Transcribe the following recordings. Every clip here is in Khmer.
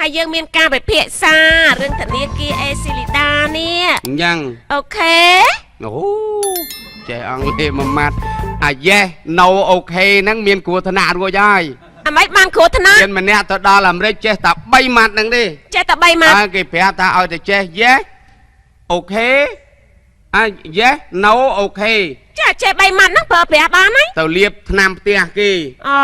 ហើយយើងមានការពិភាក្សារឿងធនាគារអេស៊ីលីដានេះ អញ្ចឹង OK អូចេះអង់គ្លេសមួយម៉ាត់អា yes no OK ហ្នឹងមានគ្រោះថ្នាក់រួចហើយ អាម៉េចបានគ្រោះថ្នាក់ មានម្នាក់ទៅដល់អាមេរិកចេះតែ3ម៉ាត់ហ្នឹងទេ ចេះតែ3ម៉ាត់ ហើយគេប្រាប់ថាឲ្យតែចេះ yes OK អា yes no OK ចាចេះ3ម៉ាត់ហ្នឹងប្រើប្រាស់បានហើយ ទៅលាបថ្នាំផ្ទះគេ អូ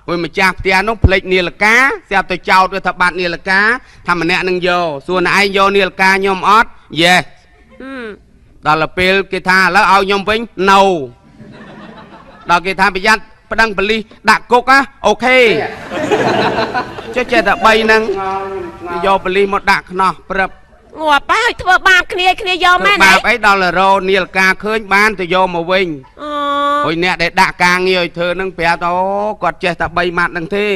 ព្រោះម្ចាស់ផ្ទះនោះភ្លេចនាឡិកាស្រាប់តែចោតវាថាបាត់នាឡិកាថាម្នាក់នឹងយកសួរណែឯងយកនាឡិកាខ្ញុំអត់ yes ដល់ទៅពេលគេថាឥឡូវឲ្យខ្ញុំវិញ no ដល់គេថាប្រយ័ត្នប្តឹងប៉ូលីសដាក់គុកណា OK ចេះចេះតែ3ហ្នឹងយកប៉ូលីសមកដាក់ខ្នោះព្រឹប ងាប់ហើយធ្វើបាបគ្នាឲ្យគ្នាយកមែន បាបអីដល់រោនាឡិកាឃើញបានទៅយកមកវិញ អូ ហើយអ្នកដែលដាក់ការងារឲ្យធ្វើហ្នឹងប្រាប់ថាអូគាត់ចេះតែ3ម៉ាត់ហ្នឹងទេ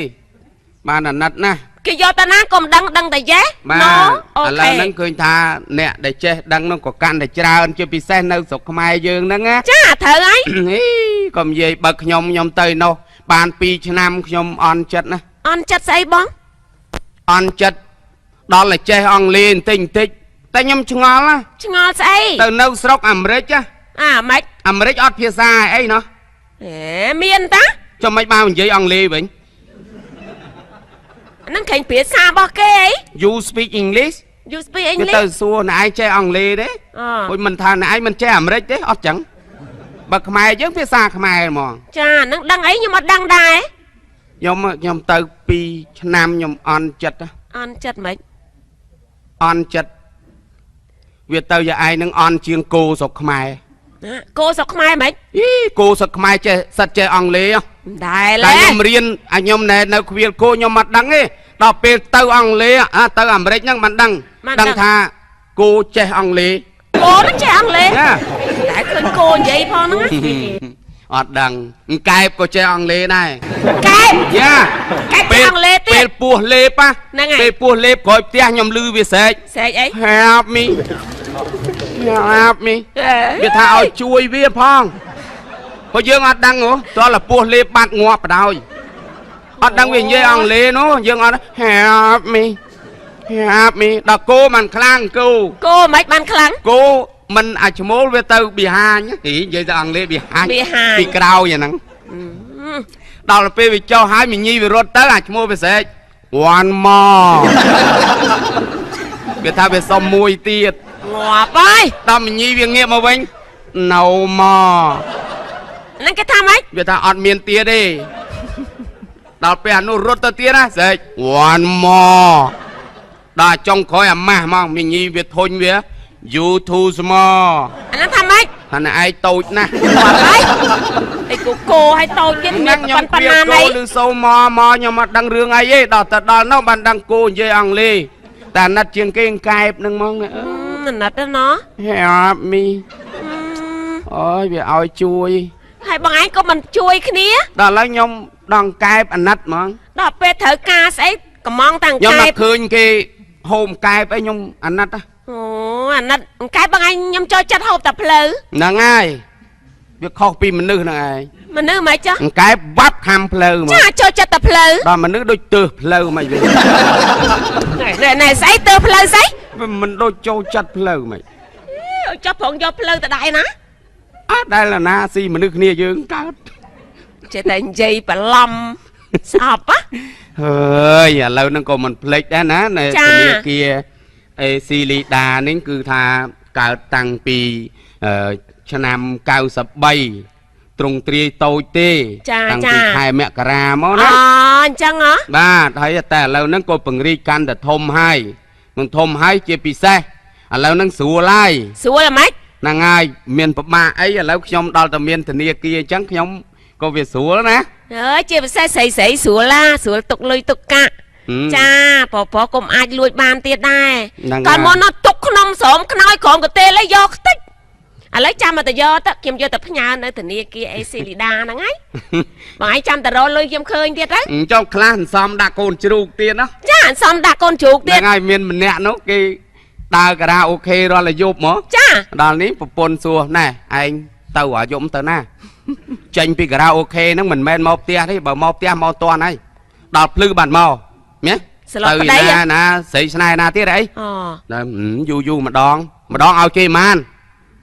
បានអាណិតណាស់ គេយកតាណាក៏មិនដឹងដឹងតែ yes បាទ no អូ ឥឡូ ខេ វហ្នឹងឃើញថាអ្នកដែលចេះដឹងហ្នឹងក៏កាន់តែច្រើនជាពិសេសនៅស្រុកខ្មែរយើងហ្នឹងណា ចាត្រូវហើយ ហីកុំនិយាយបើខ្ញុំខ្ញុំទៅនោះបាន2ឆ្នាំខ្ញុំអន់ចិត្តណា អន់ចិត្តស្អីបង អន់ចិត្តដល់តែចេះអង់គ្លេសបន្តិចបន្តិចតែខ្ញុំឆ្ងល់ណា ឆ្ងល់ស្អី ទៅនៅស្រុកអាមេរិកណា អាម៉េច អាមេរិកអត់ភាសាអីណោះ អេមានតា ចុះមិនបាននិយាយអង់គ្លេសវិញ អាហ្នឹងខេងភាសារបស់គេអី You speak English You speak គេ English ទៅសួរណែឯងចេះអង់គ្លេសទេ អូ ព្រោះមិនថាណែឯងមិនចេះអាមេរិកទេអត់ចឹងបើខ្មែរយើងភាសាខ្មែរហ្មង ចាហ្នឹងដឹងអីខ្ញុំអត់ដឹងដែរ ខ្ញុំខ្ញុំទៅ2ឆ្នាំខ្ញុំអន់ចិត្តណា អន់ចិត្តម៉េច អន់ចិត្តវាទៅយាយឯងនឹងអន់ជាងគោស្រុកខ្មែរ ណាគោស្រុកខ្មែរម៉េច អីគោស្រុកខ្មែរចេះសិតចេះអង់គ្លេសហ៎ មិនដែល តែ ទេ ខ្ញុំរៀនអាខ្ញុំណែនៅខ្វៀលគោខ្ញុំអត់ដឹងទេដល់ពេលទៅអង់គ្លេសអាទៅអាមេរិកហ្នឹងមិនដឹងដឹងថាគោចេះអង់គ្លេស គោហ្នឹងចេះអង់គ្លេស ចា តែឃើញគោនិយាយផងហ្នឹងណា អត់ដឹងអង្កែបក៏ចេះអង់គ្លេសដែរ កែប យ៉ា កែបចេះអង់គ្លេសទៀត ពេលពោះលេប ហ្នឹងហើយ ពេលពោះលេបក្រោយផ្ទះខ្ញុំលឺវាស្រែក ស្រែកអី Help me Help me វាថាឲ្យជួយវាផងព្រោះយើងអត់ដឹងហ៎តោះលពោះលេបបាត់ងាប់បដ ாய் អត់ដឹងវានិយាយអង់គ្លេសនោះយើងអត់ Help me Help me ដល់គោមិនខ្លាំងគោ គោមិនបានខ្លាំង គោមិនអាចឈ្មោលវាទៅប៊ីហាញហីនិយាយទៅអង់គ្លេសប៊ីហាញ Behind ពីក្រោយអាហ្នឹងដល់ពេលវាចុះហើយមីញីវារត់ទៅអាឈ្មោះវាស្រែក one more វាថាវាសុំមួយទៀត ងាប់ហើយ ដល់មីញីវាងាកមកវិញ no more ហ្នឹងគេថាម៉េច វាថាអត់មានទៀតទេដល់ពេលអានោះរត់ទៅទៀតណាស្រែក one more ដល់ចុងក្រោយអាម៉ាស់ហ្មងមីញីវាធុញវា you too small អាហ្នឹងថាម៉េច ថាណែឯងតូចណាស់ ងាប់ហើយអីគោគោឲ្យតូចទៀតមាន ហ្នឹងខ្ញុំ ប៉ុណ្ ព្រា ណាណី គោឬសូមកមកខ្ញុំអត់ដឹងរឿងអីទេដល់ទៅដល់នោះបានដឹងគោនិយាយអង់គ្លេសតែអាណិតជាងគេអង្កែបហ្នឹងហ្មងណាអើ អាណិតណាណោះ Help me អូយវាឲ្យជួយ ហើយបងឯងក៏មិនជួយគ្នា ដល់ឥឡូវខ្ញុំដល់អង្កែបអាណិតហ្មង ដល់ពេលត្រូវការស្អីកំងតាំង ខ្ញុំ កែប មកឃើញគេហូមកែបអីខ្ញុំអាណិតណា អូអាណិតអង្កែបបងឯងខ្ញុំចូលចិត្តហូបតែផ្លូវ ហ្នឹងហើយវាខុសពីមនុស្សហ្នឹងឯង មនុស្សមិនចុះ អង្កែបវ៉ាប់ខាំផ្លូវមក ចាចូលចិត្តតែផ្លូវ ដល់មនុស្សដូចទើសផ្លូវមិនវិញ ណែណែស្អីទើសផ្លូវស្អី វាមិនដូចចូលចិត្តផ្លូវមិន អើចុះប្រងយកផ្លូវទៅដែរណា អត់ដែលណាស៊ីមនុស្សគ្នាយើងកើត ចេះតែនិយាយបន្លំស្អប់ហ៎ ហើយឥឡូវហ្នឹងក៏មិនភ្លេចដែរណានៅ ចា ធនាគារអេស៊ីលីដានេះគឺថាកើតតាំងពីឆ្នាំ93ទ្រង់ទ្រាយតូចទេ ចា តាំង ចា ពីខែមករាមក អូ ណា អញ្ចឹងហ៎ បាទហើយតែឥឡូវហ្នឹងក៏ពង្រីកកាន់តែធំហើយនឹងធំហើយជាពិសេសឥឡូវហ្នឹងស្រួលហើយ ស្រួលហ្មង ហ្នឹងហើយមានប្របាកអីឥឡូវខ្ញុំដល់តែមានធនាគារអញ្ចឹងខ្ញុំក៏វាស្រួលណា អើយជាពិសេសស្រីស្រីស្រួលណាស្រួលទុកលុយទុកកាក់ ហឹម ចាប្រុសប្រុសកុំអាចលួចបានទៀតដែរ ហ្នឹង កាល ហើយ មុននោះទុកក្នុងស្រោមខ្នើយក្រោមកន្ទេលអីយកខ្ទេចឥឡូវចាំមកតែយកទៅខ្ញុំយកទៅផ្ញើនៅធនាគារអេស៊ីលីដាហ្នឹងហើយ បងឯងចាំតែរកលុយខ្ញុំឃើញទៀតទៅ អញ្ចឹងខ្លះសន្សំដាក់កូនជ្រូកទៀតណា ចាអន្សំដាក់កូនជ្រូកទៀត ហ្នឹងហើយមានម្នាក់នោះគេដើរការ៉ាអូខេរាល់តែយប់ហ្មង ចា ដល់នេះប្រពន្ធសួរណែឯងទៅអាយំទៅណាចេញពីការ៉ាអូខេហ្នឹងមិនមែនមកផ្ទះទេបើមកផ្ទះមកតាន់ហើយដល់ភ្លឺបានមកមែន ទៅណាណាស្រីស្នេហ៍ណាទៀតអីអូយូរយូរម្ដងម្ដងឲ្យគេម៉ាន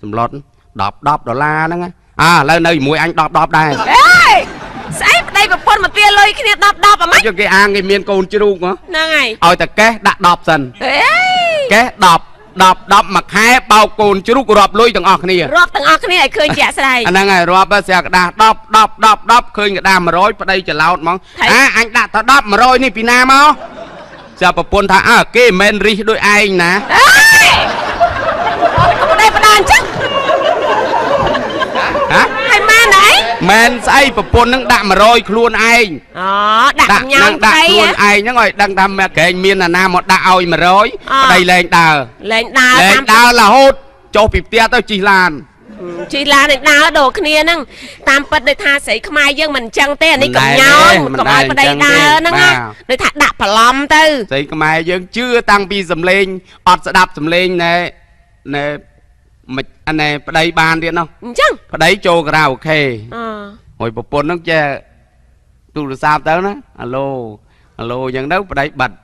សម្លុត10 10ដុល្លារហ្នឹងអាឥឡូវនៅជាមួយអញ10 10ដែរអេស្អីប្តីប្រពន្ធមកទាលុយគ្នា10 10អាម៉េចគេអាងគេមានកូនជ្រូកហ្នឹងហើយឲ្យតែកេះដាក់10សិនអេកេះ10 10 10មួយខែបោកកូនជ្រូករាប់លុយទាំងអស់គ្នារាប់ទាំងអស់គ្នាឲ្យឃើញជាក់ស្ដែងអាហ្នឹងហើយរាប់ស្រាប់ក្តារ10 10 10 10ឃើញក្តារ100ប្តីច្រឡោតហ្មងអាអញដាក់ទៅ10 100នេះពីណាមកស្រាប់ប្រពន្ធថាអើគេមិនមែនរិះដូចឯងណាអេប្តីប្តាអញ្ចឹងហ៎ហើយម៉ែនអីមែនស្អីប្រពន្ធនឹងដាក់100ខ្លួនឯងអូដាក់ញ៉ាំដាក់ខ្លួនឯងហ្នឹងឲ្យដឹងថាម៉ែក្រែងមានអាណាមកដាក់ឲ្យ100ប្តីលែងដើរលែងដើរលែងដើររហូតចុះពីផ្ទះទៅជិះឡានជិះឡាននឹងដើរដូរគ្នាហ្នឹងតាមពិតដូចថាស្រីខ្មែរយើងមិនអញ្ចឹងទេអានេះកំញោនកុំឲ្យប្តីដើរហ្នឹងណាដូចថាដាក់បន្លំទៅស្រីខ្មែរយើងជឿតាំងពីសំឡេងអត់ស្ដាប់សំឡេងណែណែមិនអានេះប្តីបានទៀតនោះអញ្ចឹងប្តីចូលការ៉ាអូខេអហើយប្រពន្ធហ្នឹងចេះទូរស័ព្ទទៅណាអាឡូអាឡូអញ្ចឹងទៅប្តីបាត់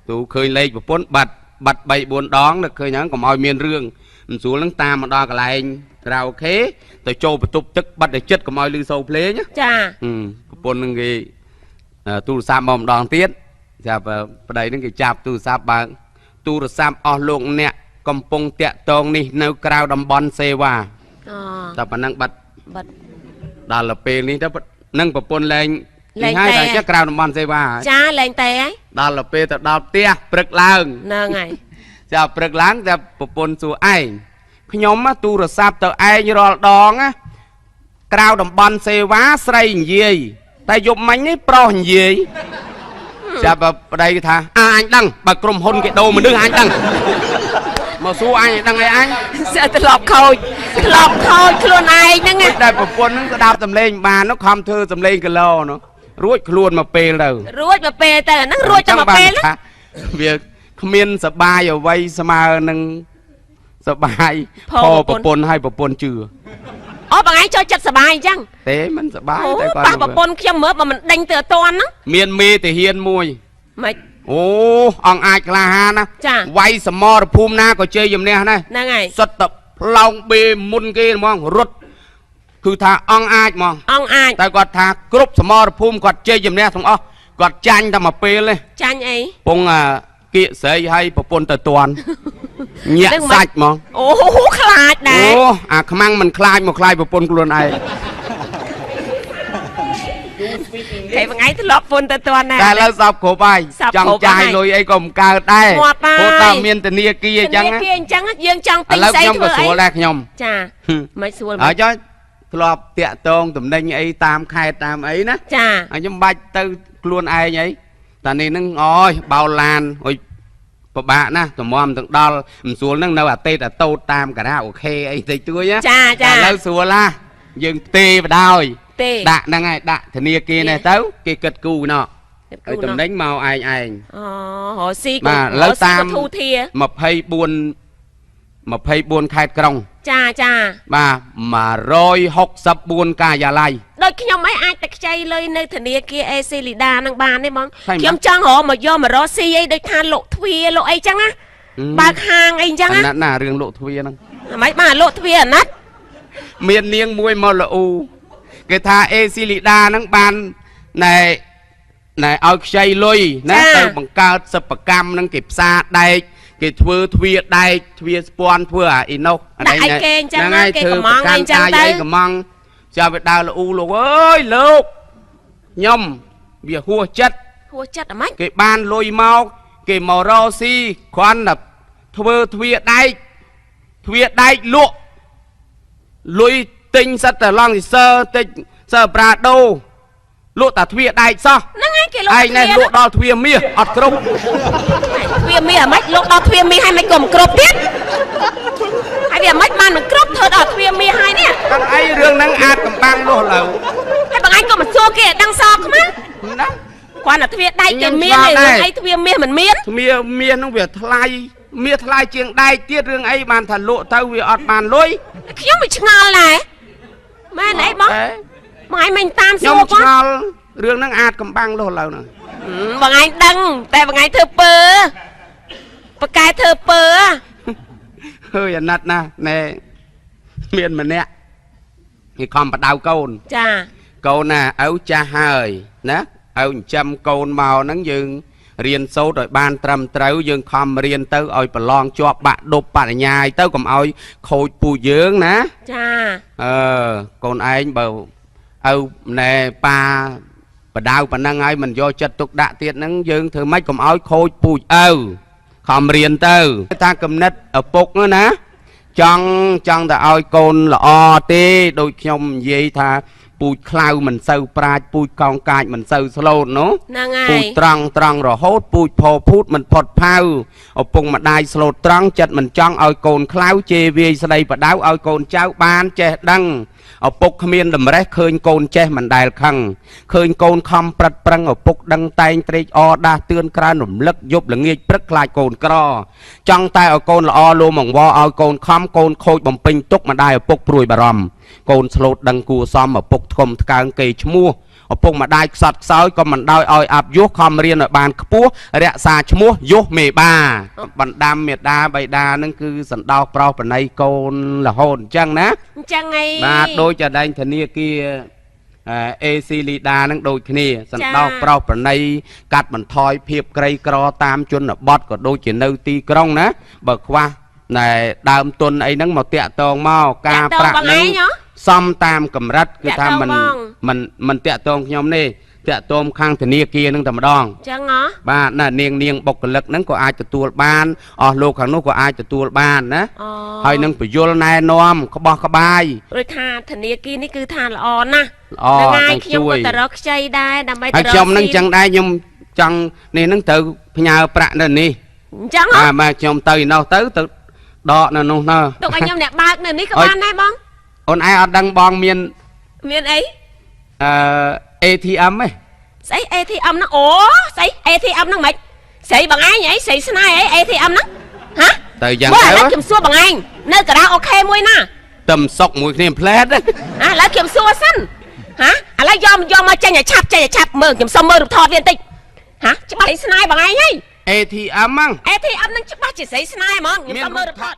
ទូឃើញលេខប្រពន្ធបាត់បាត់3 4ដងនឹកឃើញហ្នឹងកុំឲ្យមានរឿងមិនស្រួលហ្នឹងតាមមកដល់កន្លែងការ៉ាអូខេទៅចូលបន្ទប់ទឹកបាត់តែចិត្តកុំឲ្យលឺសូរភ្លេងចាប្រពន្ធហ្នឹងគេទូរស័ព្ទមកម្ដងទៀតចាប់ប្តីហ្នឹងគេចាប់ទូរស័ព្ទបើកទូរស័ព្ទអស់លោកអ្នកកំពុងតាក់តងនេះនៅក្រៅតំបន់សេវាតែប៉ុណ្ណឹងបាត់ដល់ទៅពេលនេះទៅនឹងប្រពន្ធលែងហើយតែចេះក្រៅតំបន់សេវាចាលែងតែហើយដល់ទៅពេលទៅដល់ផ្ទះព្រឹកឡើងហ្នឹងហើយចាព្រឹកឡើងតែប្រពន្ធសួរឯងខ្ញុំទូរស័ព្ទទៅឯងរាល់ដងណាក្រៅតំបន់សេវាស្រីនិយាយតែយប់មិញនេះប្រុសនិយាយចាប់ប្តីគេថាអញដឹងបើក្រុមហ៊ុនគេដូរមនុស្សអញដឹងមកសួរអញដឹងអីអញស្អិតធ្លាប់ខូចធ្លាប់ខូចខ្លួនឯងហ្នឹងណាតែប្រពន្ធហ្នឹងស្ដាប់សំឡេងបាននោះខំធ្វើសំឡេងគីឡូនោះរួចខ្លួនមកពេលទៅរួចមកពេលទៅអាហ្នឹងរួចតែមកពេលហ្នឹងវាគ្មានសបាយអ្វីស្មើនឹងសបាយផប្រពន្ធឲ្យប្រពន្ធជឿអូបងឯងចូលចិត្តសបាយអញ្ចឹងទេមិនសបាយតែគាត់ប៉ះប្រពន្ធខ្ញុំមើលបើមិនដេញទៅអត់តាន់ហ្នឹងមានមេទាហានមួយម៉េចអូអង្គអាចក្លាហានណាវាយសមរភូមិណាក៏ជ័យជំនះដែរហ្នឹងហើយសុទ្ធតែផ្លោងបេមុនគេហ្មងរត់គឺថាអង្គអាចហ្មងអង្គអាចតែគាត់ថាគ្រប់សមរភូមិគាត់ជ័យជំនះទាំងអស់គាត់ចាញ់តែមួយពេលទេចាញ់អីពងគៀកស្រីឲ្យប្រពន្ធទៅតាន់ញាក់សាច់ហ្មងអូខ្លាចដែរអូអាខ្មាំងមិនខ្លាចមកខ្លាចប្រពន្ធខ្លួនឯងគេមួយថ្ងៃធ្លាប់ពុនទៅតាន់ដែរតែឥឡូវសពគ្រប់ហើយចង់ចាយលុយអីក៏មិនកើតដែរព្រោះតើមានធនាគារអញ្ចឹងធនាគារអញ្ចឹងយើងចង់ទិញស្អីធ្វើអីខ្ញុំក៏ស្រួលដែរខ្ញុំចាមិនស្រួលហើយចុះធ្លាប់តាក់តងតំណែងអីតាមខេត្តតាមអីណាចាហើយខ្ញុំបាច់ទៅខ្លួនឯងអីតានេះហ្នឹងអូយបោឡានអុយពិបាកណាស់តម្រាំទាំងដល់មិនស្រួលហ្នឹងនៅអាតេតអាតូតតាមការ៉ាអូខេអីតិចតួចណាចាចាឥឡូវស្រួលណាស់យើងផ្ទេបដោយដាក់ហ្នឹងហើយដាក់ធនាគារនេះទៅគេគិតគូណោះឲ្យតំណែងមកឯងឯងអូរកស៊ីបាទឥឡូវតាមធូធា24ខេត្តក្រុងចាចាបាទ164ការិយាល័យដូចខ្ញុំឯងអាចតែខ្ចីលុយនៅធនាគារ AC លីដានឹងបានទេបងខ្ញុំចង់រកមកយកមករកស៊ីអីដូចថាលក់ទ្វារលក់អីចឹងណាបើកហាងអីចឹងណាណារឿងលក់ទ្វារហ្នឹងមិនបាទលក់ទ្វារអាណិតមាននាងមួយមកលូគេថា AC លីដាហ្នឹងបានណែណែឲ្យខ្ចីលុយណាទៅបង្កើតសិប្បកម្មហ្នឹងគេផ្សារដែកគេធ្វើទ្វារដែកទ្វារស្ពាន់ធ្វើអាអ៊ីណុសអានេះគេអញ្ចឹងគេកំងអីចឹងទៅកំងចាប់វាដើរលូលោកអើយលោកខ្ញុំវាហួសចិត្តហួសចិត្តអាម៉េចគេបានលុយមកគេមករកស៊ីគ្រាន់តែធ្វើទ្វារដែកទ្វារដែកលក់លុយទិញសិតតែឡង់ស៊ីសើទិញសើប្រាដូលក់តែទ្វារដែកសោះហ្នឹងឯងគេលក់ឯងនេះលក់ដល់ទ្វារមាសអត់គ្រប់ទ្វារមាសអាម៉េចលក់ដល់ទ្វារមាសហើយមិនក៏មិនគ្រប់ទៀតហើយវាអាម៉េចបានមិនគ្រប់ធ្វើដល់ទ្វារមាសហើយនេះកាន់អីរឿងហ្នឹងអាចកំបាំងលុះឡើយហើយបងឯងក៏មិនសួរគេឲ្យដឹងសខ្មាំងណាគ្រាន់តែទ្វារដែកគេមានឯរឿងអីទ្វារមាសមិនមានទ្វារមាសហ្នឹងវាថ្លៃមាសថ្លៃជាងដែកទៀតរឿងអីបានថាលក់ទៅវាអត់បានលុយខ្ញុំមិនឆ្ងល់ដែរមែនអីបងមកឯងមិនតាមសួរគាត់ខ្ញុំឆ្ងល់ រឿងហ្នឹងអាចកំបាំងលោះឥឡូវហ្នឹង បងឯងដឹងតែបងឯងធ្វើពើបកែធ្វើពើ ហើយអាណិតណាស់ណែមានម្នាក់គេខំបដៅកូន ចា កូនណាឪចាស់ហើយណាឪចិញ្ចឹមកូនមកហ្នឹងយើងរៀនសូត្រឲ្យបានត្រឹមត្រូវយើងខំរៀនទៅឲ្យប្រឡងជាប់បាក់ឌុបបរិញ្ញាយទៅកុំឲ្យខូចពូយើងណា ចា អឺកូនឯងបើឪណែប៉ាបដៅប៉ុណ្ណឹងហើយមិនយកចិត្តទុកដាក់ទៀតហ្នឹងយើងធ្វើម៉េចកុំឲ្យខូចពូជឪខំរៀនទៅថាគំនិតឪពុកហ្នឹងណាចង់តែឲ្យកូនល្អទេដូចខ្ញុំនិយាយថាពូជខ្លៅមិនសូវប្រាជ្ញពូជកោងកាចមិនសូវស្លូតនោះ ហ្នឹងហើយ ពូជត្រង់រហូតពូជផភូតមិនផុតផៅឪពុកម្ដាយស្លូតត្រង់ចិត្តមិនចង់ឲ្យកូនខ្លៅជេរវាយស្ដីបដៅឲ្យកូនចៅបានចេះដឹងឪពុកគ្មានតម្រេះឃើញកូនចេះមិនដែលខឹងឃើញកូនខំប្រឹតប្រឹងឪពុកដឹងតែងត្រេកអរដាស់តឿនក្រើនរំលឹកយប់ល្ងាចព្រឹកខ្លាចកូនក្រចង់តែឲ្យកូនល្អលោមអង្វរឲ្យកូនខំកូនខូចបំពេញទុកម្ដាយឪពុកព្រួយបារម្ភកូនស្លូតដឹងគួសមឪពុកធំថ្កើងគេឈ្មោះឪពុកម្ដាយខ្សត់ខ្សោយក៏មិនដោយឲ្យអាប់យោះខំរៀនឲ្យបានខ្ពស់រក្សាឈ្មោះយោះមេបាបណ្ដាំមេដាបៃតានឹងគឺសន្តោសប្រោសប្រណីកូនរហូតអញ្ចឹងណា អញ្ចឹងឯង បាទដូចតែដែងធនាគារ AC លីដានឹងដូចគ្នាសន្តោសប្រោសប្រណីកាត់បន្ថយភាពក្រីក្រតាមជនបទក៏ដូចជានៅទីក្រុងណាបើខ្វះណែដើមទុនអីហ្នឹងមកតាក់តងមកការប្រាក់ហ្នឹងសំតាមកម្រិតគឺថាមិនមិនមិនតាក់ទងខ្ញុំទេតាក់ទងខាងធនាគារហ្នឹងតែម្ដង អញ្ចឹងហ៎ បាទណានាងបុគ្គលិកហ្នឹងក៏អាចទទួលបានអស់លោកខាងនោះក៏អាចទទួលបានណាហើយនឹងពយល់ណែនាំក្បោះក្បាយ ដូចថាធនាគារនេះគឺថាល្អណាស់ ល្អ ហ្នឹងហើយខ្ញុំក៏ទៅរកខ្ចីដែរដើម្បីទៅរក ហើយខ្ញុំហ្នឹងអញ្ចឹងដែរខ្ញុំចង់នេះហ្នឹងត្រូវផ្ញើប្រាក់នៅនេះ អញ្ចឹងហ៎ បាទខ្ញុំទៅឯនោះទៅទៅដកនៅនោះណា ទុកឲ្យខ្ញុំអ្នកបើកនៅនេះក៏បានដែរបង អូនឯងអត់ដឹងបងមានមានអី អឺ ATM ហ៎ ស្អី ATM ហ្នឹងអូស្អី ATM ហ្នឹងមិនស្រីបងឯងអីស្រីស្នេហ៍អី ATM ហ្នឹងហ៎ ទៅយ៉ាងទៅ ឥឡូវខ្ញុំសួរបងឯងនៅការ៉ាអូខេមួយណា តំសុកមួយគ្នាផ្លែត ឥឡូវខ្ញុំសួរសិនហ៎ឥឡូវយកមកចេញឲ្យឆាប់ចេញឲ្យឆាប់មើលខ្ញុំសុំមើលរូបថតវាបន្តិចហ៎ច្បាស់ស្រីស្នេហ៍បងឯងហី ATM ហ្នឹង ATM ហ្នឹងច្បាស់ជាស្រីស្នេហ៍ហ្មងខ្ញុំសុំមើលរូបថត